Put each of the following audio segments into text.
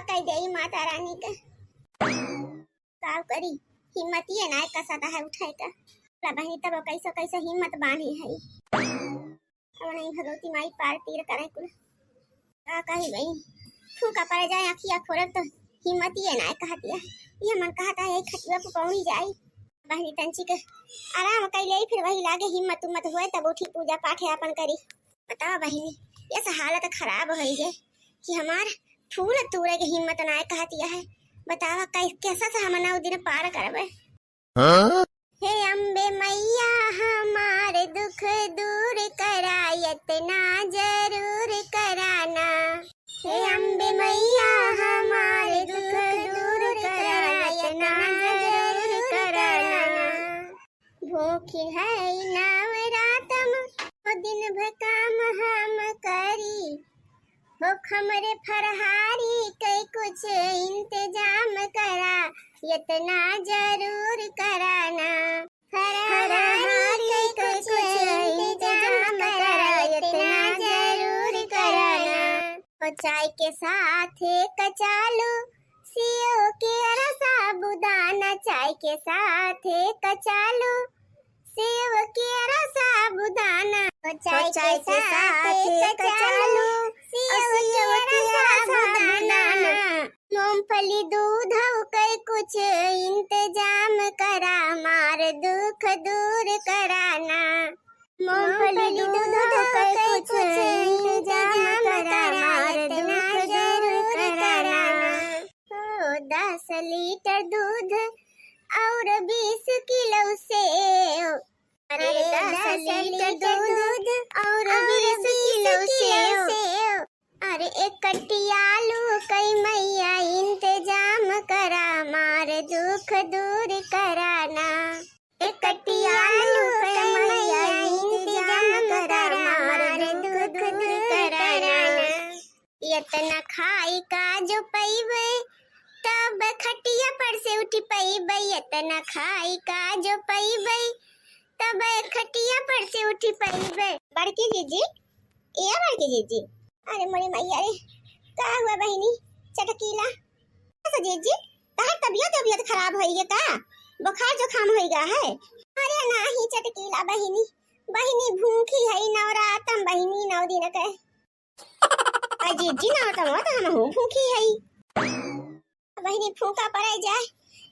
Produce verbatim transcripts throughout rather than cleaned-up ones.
कह दे माता रानी का। का करी, हिम्मतिये नाय कसत है उठे का। ला बहिनी तब कैसो कैसो हिम्मत बांधी है। अब नहीं भगवती माई पार तीर करे कुल। का कही बहिनी, फूका पड़ जाए अखिया खोलब तो हिम्मतिये नाय कहतिया। ये मन कहता है यही खटिया पे पौड़ी जाई। बहिनी तंची के आराम कैले फिर वही लागे हिम्मत उम्मत हुए तब उठी पूजा पाठ अपन करी। बतावा बहिनी, ये से हालत खराब होई है कि हमार फूल तूरे के हिम्मत नाय कहतिया है। बतावा कै-, कैसा से हम नौ दिन पार करबे? हाँ? हे अम्बे मैया हमार दुख दूर करा, इतना जरूर कराना। हे अम्बे मैया हमार दुख दूर करा, इतना जरूर कराना। भूखी है नवरातम, वो दिन भर काम हम करी, हो हमरे फरहारी के कुछ इंतजाम करा, इतना जरूर कराना। फरहारी के कुछ इंतजाम करा, इतना जरूर कराना। और चाय के साथ कचालू, सेव के अरा साबूदाना, चाय के साथ कचालू, सेव के अरा साबूदाना, ओ चाय के साथ कचालू, सेव के अरा साबूदाना। मूंगफली दूध अउ कई कुछ इंतजाम करा, मार दुख दूर कराना। मूंगफली दूध अउ कई कुछ इंतजाम करा, मार दुख दूर कराना। ओ दस लीटर दूध और बीस किलो सेव। अरे दस लीटर दूध और बीस किलो सेव। अरे एक कट्टी आलू कई मैया इंतजाम करा, मार दुख दूर कराना। एक कट्टी आलू कई मैया इंतजाम करा, मार दुख दूर कराना। इतना खाई का जो पइबे, तब खटिया पर से उठी पइबे। इतना खाई का जो पइबे, तब खटिया पर से उठी पइबे। बड़की जीजी, ए बड़की जीजी। अरे मोरी मैया रे, का हुआ बहिनी चटकीला? अच्छा जीजी, तहार तबियत, तबियत खराब होई है का? बुखार जुकाम होई गा है? अरे नाही चटकीला बहिनी, बहिनी भूखी है नवरातम बहिनी नौ दिन के। अ जीजी, नवरातम त हमहू भूखी हई। बहिनी फूका पड़े जाए,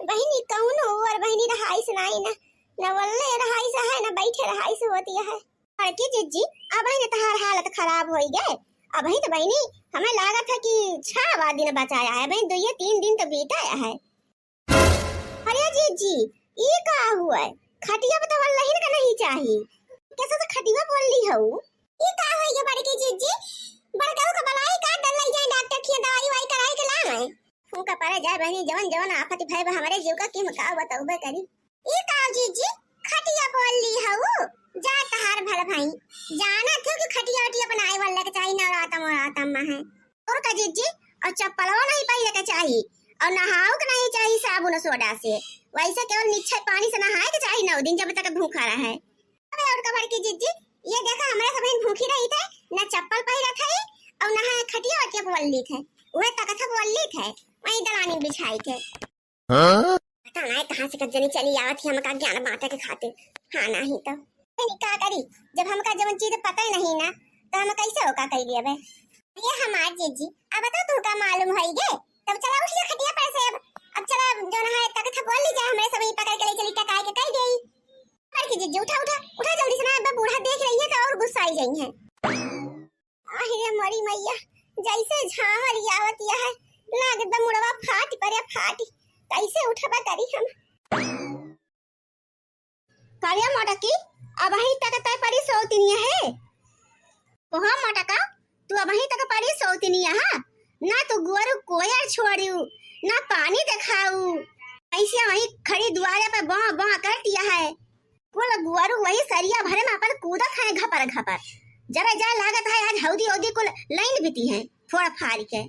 बहिनी कौनो और बहिनी रहाइस नाई ना, न वल्ले रहाइस है, न बैठे रहाइस होती है। बड़की जीजी, अबहिन तहार हालत खराब होई गए। अबहिन त बहिनी, हमें लागत है कि छह दिन बचाया है, अबहिन दुइये तीन दिन तो बीता है। अरे जीजी, ई का हुआ है? खटिया पे तो वल्लहिन का नहीं चाही। कैसे से खटिया पे वल्ली हऊ? ई का होई गे बड़की जीजी? बड़काऊ का बलाई का डर लग जाए डॉक्टर खिया दवाई वाई कराए के लावे। फूका पड़े जाए बहिनी, जवन जवन आफत भय बा हमरे जीव का, कि हम का बतउबे करी। ई का जीजी, खटिया पे वल्ली हऊ? जा तहार भल भाई, जाना थे कि खटिया वटिया पे नाई वल्ले के चाही नवरातम वरातम में है। और का जीजी, और चप्पलवा नहीं पहने के चाही, और नहाओ के नहीं चाही साबुन सोडा से, वैसे केवल निच्छे पानी से नहाए के चाही नौ दिन जब तक भूखा रहे। अबे और का बड़की जीजी, ये देखा हमरे सबहिन भूखी रही थे, ना चप्पल पहिरत है और ना है खटिया वटिया पे वल्ली थे, उहे तकथा पे वल्ली थे, वहीं दलानी बिछाई थे। हाँ? पता ना कहाँ से कब जनी चली आवत ही हमका ज्ञान बांटे के खातिर। हाँ, नाही तो। नहीं, का करी, जब हमका जवन चीज पता ही नहीं ना, तो हम कैसे ओका कह लेबे? ये हमार जीजी, अब तो तुमका मालूम होई गे, तब चला उठ जा खटिया पर से अब। अब चला, जो ना है, तकथा पे वल्ली जाए, हमरे सब ही पकड़ के ले चली, टकाए के कह देई। बड़की जीजी, उठा, उठा, उठा जल्दी से ना, अब बूढ़ा देख रही है तो और गुस्सा आई जाई है। आहि रे मोरी मैया, जैसे झांवर आवत है, लागत बा मुड़वा फाट पड़े, फाट। कैसे उठबा करी हम? कालिया मोटकी, अबहीं तक तय परी सोतिनिया है। ओहो मोटका, तू अबहीं तक परी सोतिनिया है? ना तू गोरू कोयर छोड़ियू, ना पानी देखाऊ। ऐसे वहीं खड़ी दुआरे पे बां बां करतिया है। कुल गोरू वही सरिया भरे में अपन कूदत है घपर घपर। जरे जाए लागत है आज हौदी औदी कुल लाइन बीती है फोड़ फाड़ के।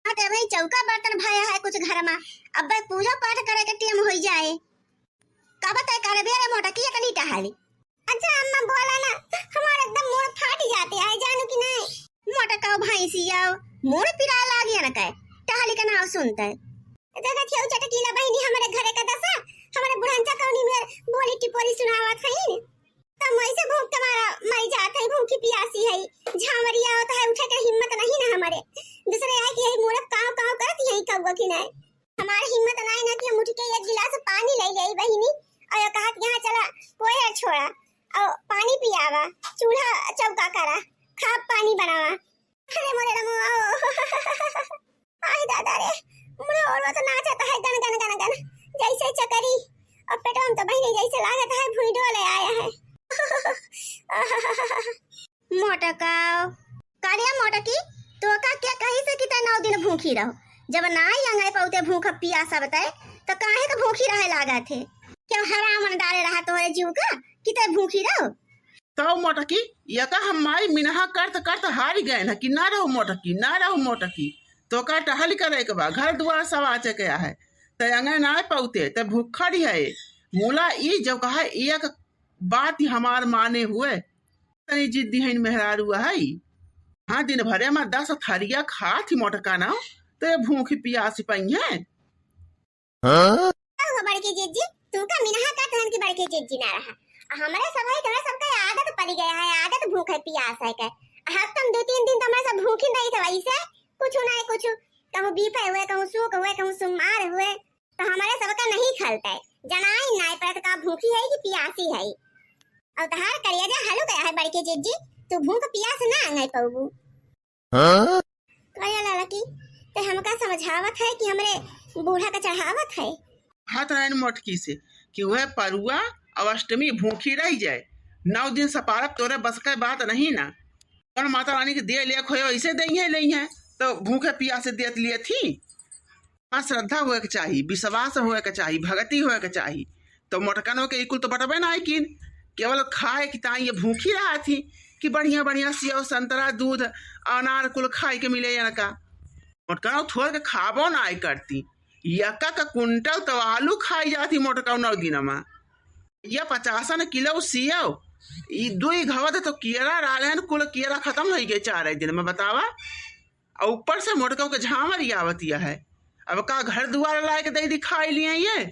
हाँ, तो भाई चौका बर्तन भाया है कुछ घर में, अब भाई पूजा पाठ करे के टेम होई जाए। कब तय करबे रे मोटकी इतनी टहली? अच्छा अम्मा बोला ना, हमारा एकदम मूड़ फाट जाते है, जानू कि नहीं? मोटका भैंसिया, मूड़ पिरा लागिया न कहे। टहली के नाव सुनते। देखत हियौ चटकीला बहिनी, हमरे घरे का दसा, हमरे बुढ़नचा कौनी में बोली टिपोरी सुनावत हईन। तब वैसे भूख के मारा मरी जात है, भूखी पियासी है, झांवरिया होता है, उठे के हिम्मत नहीं ना हमरे। दूसरे आए कि यही मूरख काव काव करत यही कौआ की नाय। हमार हिम्मत नाय ना कि हम उठ के एक गिलास पानी ले लेई बहिनी, और ये कहत यहाँ चला कोयर छोड़ा और पानी पियावा, चूल्हा चौका करा, खा पानी बनावा। अरे मोरे रमुआ, आई दादा रे, मोरे ओरवा तो नाचत है गन गन गन गन, जैसे चकरी। और पेटवा में तो बहिनी जैसे लागत है भुइं डोले आया है। मोटका, कालिया मोटकी, तोका के कही से कि तै नौ दिन भूखी रहो? जब नाई अंगई पौते भूख पियास बताए, तो काहे के भूखी रहे लागत है? क्या हराम डाले रहा तोहरे जीव का कि तै भूखी रहो? तौ मोटकी, यका हम माई मिनहा करत करत हारि गएन ह कि ना रहो मोटकी, ना रहो मोटकी। तोका टहल करे के बा, घर दुआर सब आचे के आहे। तै अंगई नाय पौते, तै भूखा रहे। मुला ई जो कहा एक बात ही हमार माने हुए। तनी जिद्दी हईन मेहरारू हई। हाँ, दिन भरे में दस थरिया खात ही मोटका ना, तो ये भूखी पियासी पइहें। हाँ? ओहो बड़की जिज्जी, तुमका मिनहा का तहन की बड़की जिज्जी ना रहा। आ हमरे सब है, तोहरे सबका आदत पड़ी गया है, आदत भूख है, पियास है के। हफ्ता में दो तीन दिन तो हमरे सब भूखी रही थे, वैसे कुछ ना है कुछ, कहूँ बीफे हुए, कहूँ सूख हुए, कहूँ सुमार हुए, तो हमरे सबका नहीं खलता है। जनाई नाय परत का भूखी है कि पियासी है। और तहार करिया जा हलू गया है बड़की जिज्जी, तू भूख पियास ना अंगई पौबू। हाँ? कहे लड़की, ते हमका समझावत है कि हमरे बूढ़ा का चढ़ावत है? हाथ रहन मोटकी से कि वह परुआ और अष्टमी भूखी रह जाए, नौ दिन सपारत तोरे बस के बात नहीं ना। कौन माता रानी के दे लिया खोए वैसे दई है, लई है, तो भूखे पियासे देत लिए थी। हाँ, श्रद्धा होए के चाही, विश्वास होए के चाही, भगती होए के चाही। तो मोटकनो के ई कुल तो बटबे ना है किन, केवल खाए की ताई ये भूखी रहा थी कि बढ़िया बढ़िया सेव, संतरा, दूध, अनार कुल खाए के मिले इनका। मोटकनो थोड़ के खाबो ना आय करती, यका का कुंटल तो आलू खाई जाती मोटकनो दिनमा। ये पचासन किलो सेव, ई दुई घवद तो केरा डाले हैं, कुल केरा खत्म हो गए चार दिन में, बतावा। और ऊपर से मोटकौ के झांवर आवतिया है। अब का घर दुआर लायक दे दिखाई लिए ये?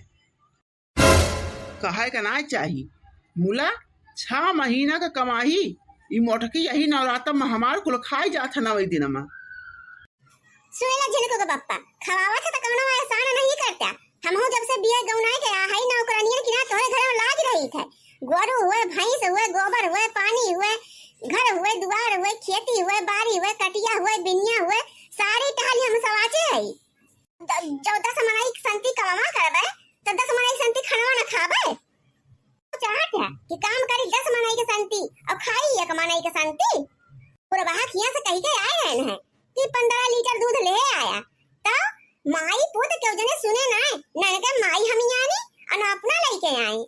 कहे के ना चाही, मुला छह महीना का कमाही, ई मोटकी यही नवरात्र में हमार कुल खाई जात है नवे दिन में। सुनेला झिनकू के पप्पा, खवावत है तो कौनो एहसान नहीं करता। हमहू जब से बिया गौनाई के आ हई नौकरानियन की ना तोहरे घर में लाग रही थे। गोरू हुए, भैंस हुए, गोबर हुए, पानी हुए, घर हुए, दुआर हुए, खेती हुए, बारी हुए, कटिया हुए, बिनिया हुए, सारी टहली हम सवाचे हई। द-, जब दस मनई के संती कमावा करबे, तो दस मनई के संती खानवा न खाबे। चाहत है कि काम करी दस मनई के संती और खाई एक मनई के संती। पूरा बहा खिया से कही के आए रहन है कि पन्द्रह लीटर दूध ले आया। तो माई पूत केहू जने सुने ना, ना इनके माई हम यानी, और ना अपना लइके आई।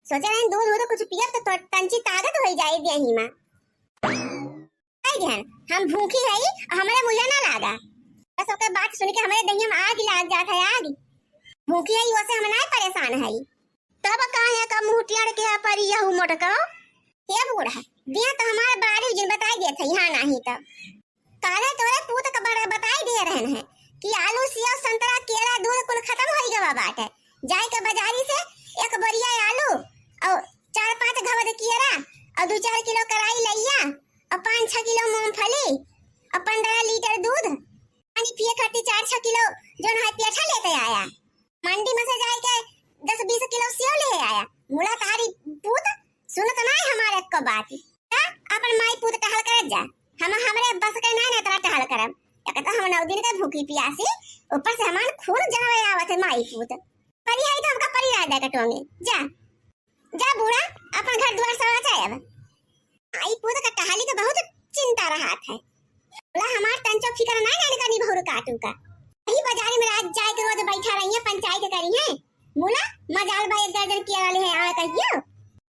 सोचे रहन दूध वूध कुछ पियब तो तो-, तंची ताकत हो जाए देही में। आई गहन, हम भूखी हई, हमरे मुझे ना लागा। बस ओकर बात सुन के हमरे दहिया में आग लाग जात है, आग। भूखी हई, ओसे हम ना परेशान हई। तब काहे का मुंह टेढ़ के है परी यहू मोटका? हे बूढ़ा, दिया तो हमारे बारी जिन बताई देत है, यहाँ नहीं तो। काले तोरे पूत का बड़ा बताई दे रहन है कि आलू, सेव, संतरा, केला, दूध कुल खत्म होई गवा बाटे। जाए के बाजारी से एक बोरिया आलू और चार पांच घवद केला और दो चार किलो कराई लइया और पाँच छह किलो मूंगफली और पन्द्रह लीटर दूध, पानी पिए खातिर चार छह किलो जौन है पेठा लेते आया। मंडी में से जाए के दस बीस किलो सेव ले आया। मुला तारी पूत सुनत ना है हमारे को बात। का अपन माई पूत टहल करत जा, हम हमरे बस के ना ना इतना टहल करब। एक तो हम नौ दिन के भूखी पियासी, ऊपर से हमार खून जलवे आवत है माई पूत। परी है तो हमका परी रह दे कटोंगे। जा, जा बूढ़ा, अपन घर दुआर सवाचा अब। आई पूत का टहली के बहुत चिंता रहत है। बोला हमार तंचो फिकर ना जाने का निभौर काटू का। वही बाजारी में रात जाए के रोज बैठा रही है, पंचायत करी है। मुला मजाल बा एक दर्जन किया वाले है आवे कहियो।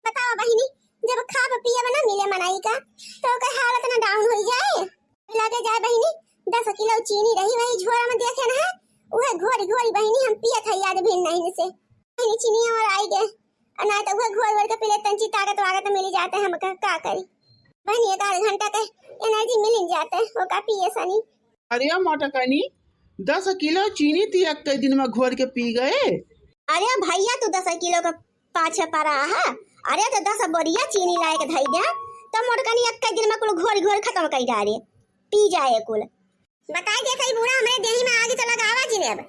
बताओ बहिनी, जब खाब पियब ना मिले मनई का, तो ओकर हालत ना डाउन हो जाए। लगे जाए बहिनी, दस किलो चीनी रही वही झोरा में देखे ना है, उहे घोरी घोरी बहिनी हम पियत है याद भी नहीं से। बहिनी चीनी और आई गए, और ना तो उहे घोर घोर के पी ले, तंची ताकत वाकत मिल जाते हमका, का करी बहिनी, एक आध घंटा के एनर्जी मिल जाते, वो का पिए सनी। अरे मोटकनी, दस किलो चीनी ती एक्कै दिन मा घोर के पी गए। अरे भइया, तू दस किलो का पाछे परा है। अरे तो दस बोरिया चीनी लाए के धई दे, तो मोटकनी एक्कै दिन मा कुल घोर घोर खतम कइ डारे, पी जाए कुल। बताई देत हई बूढ़ा, हमरे देही मा आगी तो लगावा जिने अब।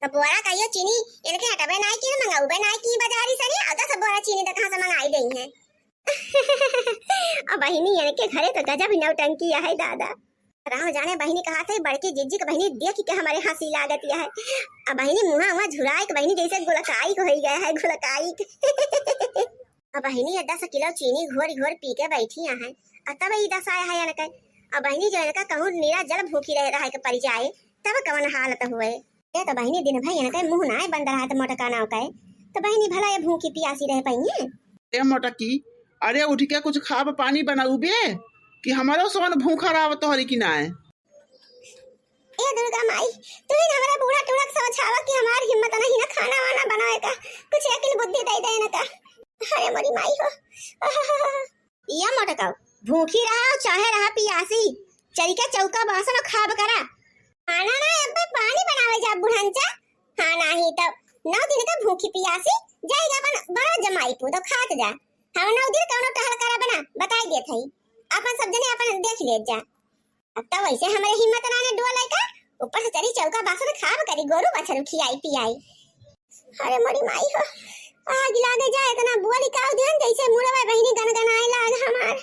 तो बोरा कहियो चीनी इनके हटबे नाई की, मंगउबे नाई की बजारी से रे, और दस बोरा चीनी तो कहाँ से मंगाई देई है। अब बहिनी इनके घरे तो गजब नौटंकी है दादा। राम जाने बहिनी कहा थे, बड़की जिज्जी के बहिनी देख के हमारे हँसी लागत है। अब बहिनी मुँहा उहाँ झुराए के बहिनी जैसे गुलकाई को होई गया है, गुलकाई। अब बहिनी ये दस किलो चीनी घोर घोर पी के बैठी है, और तब ई दशा है इनके। अब बहिनी जो इनका कहूँ नीरा जल भूखी रहे, रहे के पड़ जाए, तब कवन हालत हुए। ये तो बहिनी दिन भर इनके मुँह नाय बंद रहा तो मोटका नाव का है, तो बहिनी भला ये भूखी पियासी रह पाइए? ए मोटकी, अरे उठ के कुछ खाब पानी बनाउबे कि हमरो सोन भूखा रहा तोहरी की नाय। ए दुर्गा माई, तू ही हमरा बूढ़ा टूढ़ा के समझावा कि हमार हिम्मत नहीं ना खाना वाना बनावे का, कुछ अकिल बुद्धि दे दे ना का। अरे मोरी माई हो। या मोटकाऊ, भूखी रहा चाहे रहा पियासी, चल के चौका बासन खाब करा। खाना ना, अब पानी बनावे जा बुढ़न चा। हाँ नाही तो नौ दिन का भूखी पियासी जाएगा अपन बड़ा जमाई पूतो खात जा। हम नौ दिन कौनो टहल करा बना बताई देत हई, अपन सब जने अपन देख लेत जा। अब तो वैसे हमरे हिम्मत ना ने डोले का, ऊपर से चली चौका बासन खाब करी, गोरू बछरू खियाई पियाई। अरे मोरी माई हो, आग लागे जा, इतना बोली काव दिहन जैसे मुड़वा बहिनी गनगनाए लाग हमार।